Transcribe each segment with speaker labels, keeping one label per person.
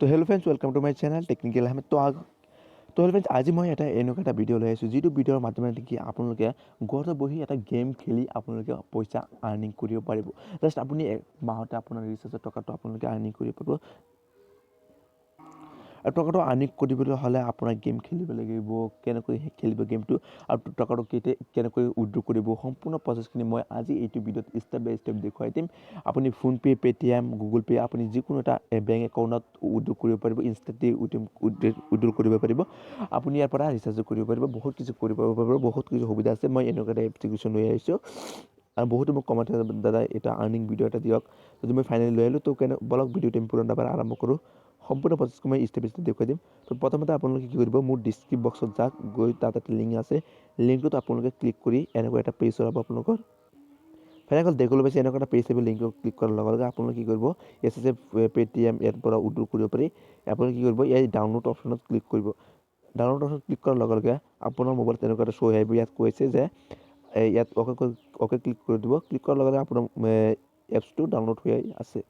Speaker 1: তো hello friends, welcome to my channel technical Ahmed. তো hello' friends, আজি মই এটা এনেকুৱা এটা ভিডিঅ' লৈ আহিছোঁ, যিটো ভিডিঅ'ৰ মাধ্যমেৰে নেকি আপোনালোকে ঘৰতে বহি এটা গেম খেলি আপোনালোকে পইচা আৰ্নিং কৰিব পাৰিব। জাষ্ট আপুনি এক মাহতে আপোনাৰ ৰিচাৰ্জৰ টকাটো আপোনালোকে আৰ্নিং কৰিব পাৰিব। আৰু টকাটো আৰ্নিং কৰিবলৈ হ'লে আপোনাৰ গেম খেলিব লাগিব, কেনেকৈ খেলিব গেমটো আৰু টকাটো কেতিয়া কেনেকৈ উইড্ৰ কৰিব, সম্পূৰ্ণ প্ৰচেছখিনি মই আজি এইটো ভিডিঅ'ত ষ্টেপ বাই ষ্টেপ দেখুৱাই দিম। আপুনি ফোনপে', পে'টিএম, গুগল পে' আপুনি যিকোনো এটা বেংক একাউণ্টত উইড্ৰ কৰিব পাৰিব, ইনষ্টেণ্টলি উইড্ৰ কৰিব পাৰিব। আপুনি ইয়াৰ পৰা ৰিচাৰ্জো কৰিব পাৰিব, বহুত কিছু কৰিব পাৰিব, বহুত কিছু সুবিধা আছে। মই এনেকুৱা এটা এপ্লিকেশ্যন লৈ আহিছোঁ আৰু বহুতো মোক কমেণ্ট, দাদা এটা আৰ্নিং ভিডিঅ' এটা দিয়ক, যদি মই ফাইনেলি লৈ আহিলোঁ। তো কেনে বলক ভিডিঅ'টো আমি পুৰণাৰ আৰম্ভ কৰোঁ। সম্পূৰ্ণ প্ৰচেছটো মই ষ্টেপ ষ্টেপ দেখুৱাই দিম। তো প্ৰথমতে আপোনালোকে কি কৰিব, মোৰ ডিছক্ৰিপ বক্সত যাওক, গৈ তাত এটা লিংক আছে, লিংকটোত আপোনালোকে ক্লিক কৰি এনেকুৱা এটা পেজ ওলাব। আপোনালোকৰ ফাইনেল দেখিবলৈ পাইছে এনেকুৱা এটা পেজ আহিব। লিংকত ক্লিক কৰাৰ লগে লগে আপোনালোকে কি কৰিব, ইয়াত আছে পে'টিএম, ইয়াৰ পৰা উইড্ৰ কৰিব পাৰি। আপোনালোকে কি কৰিব, এই ডাউনলোড অপশ্যনত ক্লিক কৰিব। ডাউনলোড অপশ্যনত ক্লিক কৰাৰ লগে লগে আপোনাৰ মোবাইলত তেনেকুৱা এটা শ্ব' আহিব। ইয়াত কৈছে যে ইয়াত অ'কে অ'কে ক্লিক কৰি দিব। ক্লিক কৰাৰ লগে লগে আপোনাৰ এপছটো ডাউনলোড হৈ আছে,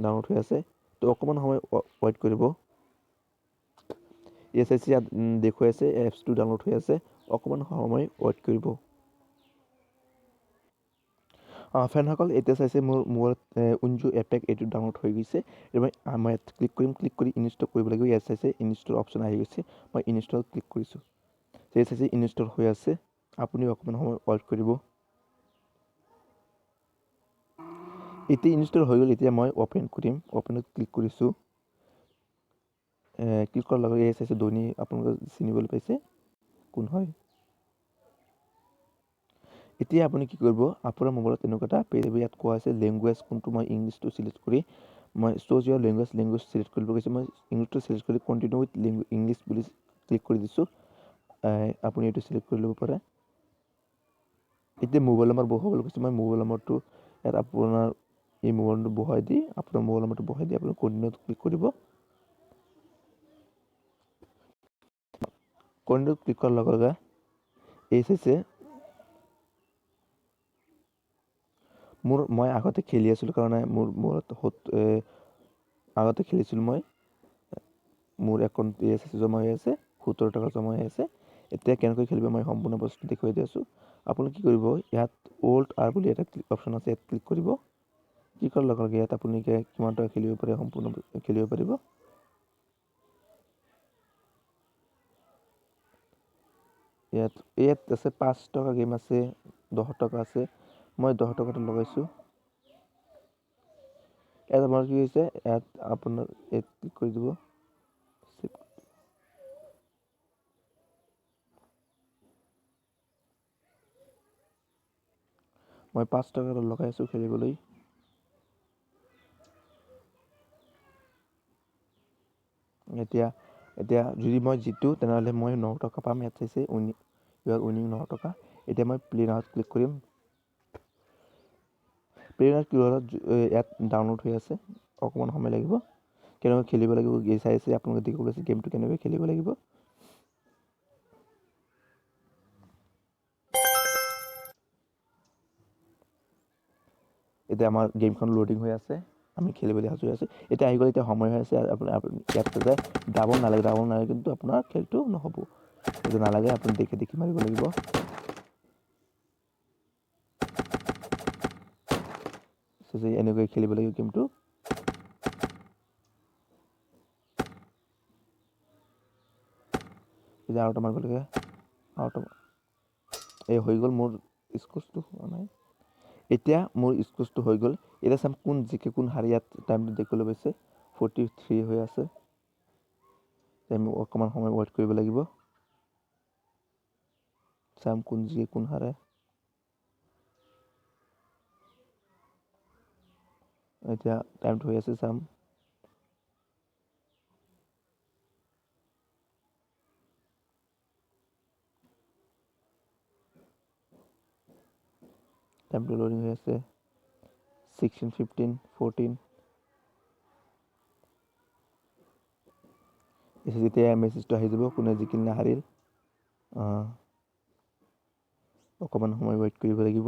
Speaker 1: ডাউনলোড হৈ আছে। তো অকণমান সময় ৱেইট কৰিব। এছ I C ইয়াত দেখুৱাই আছে এপছটো ডাউনলোড হৈ আছে, অকণমান সময় ৱেইট কৰিব। ফ্ৰেণ্ডসকল, এতিয়া চাইছে মোৰ মোবাইলত উইনজো এপেক এইটো ডাউনলোড হৈ গৈছে। মই ইয়াত ক্লিক কৰিম, ক্লিক কৰি ইনষ্টল কৰিব লাগিব। ইয়াত চাইছে ইনষ্টল অপশ্যন আহি গৈছে, মই ইনষ্টল ক্লিক কৰিছোঁ। ইয়াত চাইছে ইনষ্টল হৈ আছে, আপুনি অকণমান সময় ৱেইট কৰিব। এতিয়া ইনষ্টল হৈ গ'ল। এতিয়া মই অ'পেন কৰিম, অ'পেনত ক্লিক কৰিছোঁ। ক্লিক কৰাৰ লগে লগে চাইছে ধোনী, আপোনালোকে চিনিবলৈ পাইছে কোন হয়। এতিয়া আপুনি কি কৰিব, আপোনাৰ মোবাইলত তেনেকুৱা এটা পেজ আহিব। ইয়াত কোৱা আছে লেংগুৱেজ কোনটো, মই ইংলিছটো চিলেক্ট কৰি মই চুজ your language select কৰিব গৈছোঁ। মই ইংলিছটো চিলেক্ট কৰি কণ্টিনিউ উইথ ইংলিছ বুলি ক্লিক কৰি দিছোঁ। আপুনি এইটো চিলেক্ট কৰি ল'ব পাৰে। এতিয়া মোবাইল নম্বৰ বহুৱাবলৈ কৈছোঁ, মই মোবাইল নম্বৰটো ইয়াত আপোনাৰ এই মোবাইল নম্বৰটো বহাই দি, আপোনাৰ মোবাইল নম্বৰটো বহাই দি আপুনি কণ্টিনিউত ক্লিক কৰিব। কণ্টিনিউত ক্লিক কৰাৰ লগে লগে এই চাইছে মোৰ, মই আগতে খেলি আছিলোঁ কাৰণে মোৰ আগতে খেলিছিলোঁ মই, মোৰ একাউণ্ট এই চাইছে জমা হৈ আছে, 70 টকা জমা হৈ আছে। এতিয়া কেনেকৈ খেলিব মই সম্পূৰ্ণ বস্তু দেখুৱাই দি আছোঁ। আপুনি কি কৰিব, ইয়াত অল্ড আৰ বুলি এটা অপশ্যন আছে, ইয়াত ক্লিক কৰিব। ক্লিক কৰাৰ লগে লগে ইয়াত আপুনি কিমান টকা খেলিব পাৰে সম্পূৰ্ণ খেলিব পাৰিব। ইয়াত আছে 5 টকা গেম আছে, 10 টকা আছে, মই 10 টকাটো লগাইছোঁ। ইয়াত আপোনাৰ কি হৈছে, ইয়াত আপোনাৰ ইয়াত ক্লিক কৰি দিব। মই 5 টকাটো লগাই আছোঁ খেলিবলৈ। এতিয়া যদি মই জিতো তেনেহ'লে মই 9 টকা পাম। ইয়াত চাইছে ইউ আৰ উইনিং 9 টকা। এতিয়া মই প্লে নাওত ক্লিক কৰিম। প্লে নাওত ক্লিক কৰাত ইয়াত ডাউনলোড হৈ আছে, অকণমান সময় লাগিব। কেনেকৈ খেলিব লাগিব চাই আছে আপোনালোকে দেখিব পাইছে গেমটো কেনেকৈ খেলিব লাগিব। এতিয়া আমাৰ গেমখন লোডিং হৈ আছে, আমি খেলিবলৈ সাজু হৈ আছোঁ। এতিয়া আহি গ'ল, এতিয়া সময় হৈ আছে। আপুনি ইয়াত যায় ডাবল নালাগে, ডাবল নালাগে কিন্তু আপোনাৰ খেলটো নহ'ব। এইটো নালাগে, আপুনি দেখি দেখি মাৰিব লাগিব। এনেকৈ খেলিব লাগিব গেমটো। এতিয়া আৰু এটা মাৰিব লাগে, আৰু এটা এই হৈ গ'ল মোৰ স্কোচটো হোৱা নাই। এতিয়া মোৰ স্কোচটো হৈ গ'ল। এতিয়া চাম কোন জিকে কোন হাৰে। ইয়াত টাইমটো দেখিবলৈ পাইছে 43 হৈ আছে। আমি অকণমান সময় ৱেইট কৰিব লাগিব, চাম কোন জিকে কোন হাৰে। এতিয়া টাইমটো হৈ আছে, চাম। টাইমটো লোডিং হৈ আছে, 16, 15, 14। যেতিয়া মেছেজটো আহি যাব কোনে জিকিল নে হাৰিল। অকণমান সময় ৱেইট কৰিব লাগিব।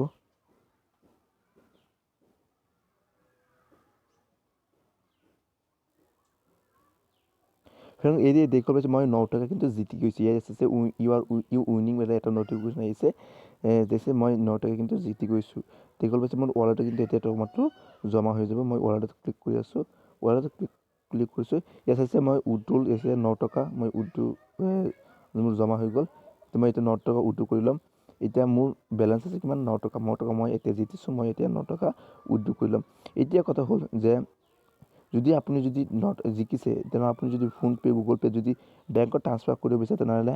Speaker 1: ফ্ৰেণ্ড, এই দেখুৱাব পাইছোঁ মই 9 টকা কিন্তু জিতি গৈছোঁ। ইয়াত আছে ইউ আৰ ইউ উইনিং এটা নটিফিকেশ্যন আহিছে, দেখিছে মই 9 টকা কিন্তু জিতি গৈছোঁ। দেখুৱাব পাইছোঁ মোৰ ৱালেটত কিন্তু এতিয়া টকাটো জমা হৈ যাব। মই ৱালেটত ক্লিক কৰি আছোঁ, ৱালেটত ক্লিক কৰিছোঁ। ইয়াত আছে মই উইড্ৰল আছে 9 টকা, মই উইড্ৰ মোৰ জমা হৈ গ'ল। তো মই এতিয়া 9 টকা উইড্ৰ কৰি ল'ম। এতিয়া মোৰ বেলেঞ্চ আছে কিমান, 9 টকা। 9 টকা মই এতিয়া জিতিছোঁ, মই এতিয়া 9 টকা উইড্ৰ কৰি ল'ম। এতিয়া কথা হ'ল যে যদি আপুনি যদি ন জিকিছে, তেনেহ'লে আপুনি যদি ফোনপে' গুগল পে' যদি বেংকত ট্ৰান্সফাৰ কৰিব বিচাৰে, তেনেহ'লে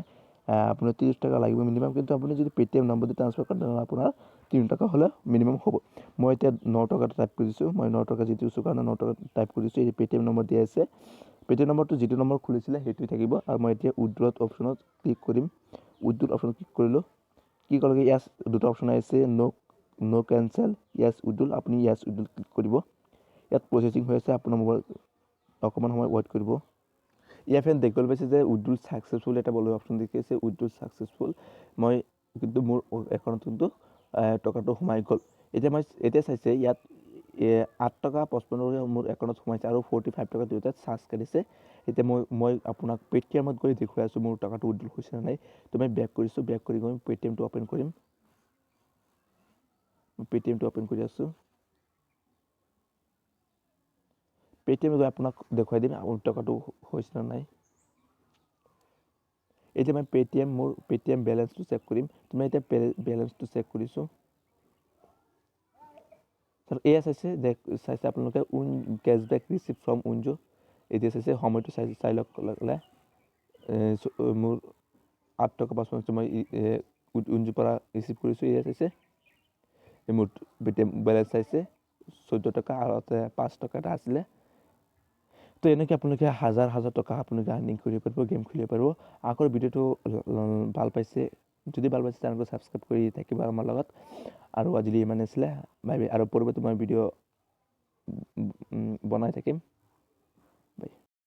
Speaker 1: আপোনাৰ 30 টকা লাগিব মিনিমাম। কিন্তু আপুনি যদি পে'টিএম নম্বৰ দি ট্ৰান্সফাৰ কৰে, তেনেহ'লে আপোনাৰ 3 টকা হ'লে মিনিমাম হ'ব। মই এতিয়া 9 টকা টাইপ কৰি দিছোঁ, মই 9 টকা জিতিছোঁ কাৰণে 9 টকা টাইপ কৰি দিছোঁ। এই পে'টিএম নম্বৰ দিয়া আছে, পে'টিএম নম্বৰটো যিটো নম্বৰ খুলিছিলে সেইটোৱে থাকিব। আৰু মই এতিয়া উইড্ৰলত অপশ্যনত ক্লিক কৰিম। উইড্ৰল অপশ্যনত ক্লিক কৰিলোঁ, কি ক'লে ইয়াছ দুটা অপশ্যন আহিছে, ন' কেঞ্চেল, য়েছ উইড্ৰল। আপুনি য়েছ উইড্ৰল ক্লিক কৰিব। ইয়াত প্ৰচেছিং হৈ আছে, আপোনাৰ মোবাইল অকণমান সময় ৱেইট কৰিব। ইয়াৰ ফ্ৰেণ্ড দেখিবলৈ পাইছে যে উইড্ৰল ছাকচেছফুল এটা বলে অপশ্যন দেখিছে, উইড্ৰল ছাকচেছফুল। মই কিন্তু মোৰ একাউণ্টত কিন্তু টকাটো সোমাই গ'ল। এতিয়া মই এতিয়া চাইছে ইয়াত 8 টকা 55 টকা মোৰ একাউণ্টত সোমাইছে আৰু 45 টকা দুয়োটাত চাৰ্জ কাটিছে। এতিয়া মই আপোনাক পে'টিএমত গৈ দেখুৱাই আছোঁ মোৰ টকাটো উইড্ৰল হৈছে নে নাই। তো মই বেক কৰিছোঁ, বেক কৰি গৈ পে'টিএমটো অ'পেন কৰিম। পে'টিএমটো অ'পেন কৰি আছোঁ। পে'টিএম গৈ আপোনাক দেখুৱাই দিম আপোনাৰ টকাটো হৈছে নে নাই। এতিয়া মই মোৰ পে'টিএম বেলেঞ্চটো চেক কৰিম। তো মই এতিয়া বেলেঞ্চটো চেক কৰিছোঁ। এয়া চাইছে, চাইছে আপোনালোকে win cashback receive from WinZO. এতিয়া চাইছে সময়টো চাই লওক ল'লে। মোৰ 8 টকা 55 মই উইনজোৰ পৰা ৰিচিভ কৰিছোঁ। এয়া চাইছে মোৰ পে'টিএম বেলেঞ্চ চাইছে 14 টকা আৰু 5 টকা এটা আছিলে। তো এনেকৈ আপোনালোকে হাজাৰ হাজাৰ টকা আপোনালোকে আৰ্নিং কৰিব পাৰিব, গেম খেলিব পাৰিব। আগৰ ভিডিঅ'টো ভাল পাইছে যদি ভাল পাইছে চেনেলটো ছাবস্ক্ৰাইব কৰি থাকিব আমাৰ লগত। আৰু আজিলৈ ইমানেই আছিলে, বাই বাই। আৰু পৰৱৰ্তী মই ভিডিঅ' বনাই থাকিম।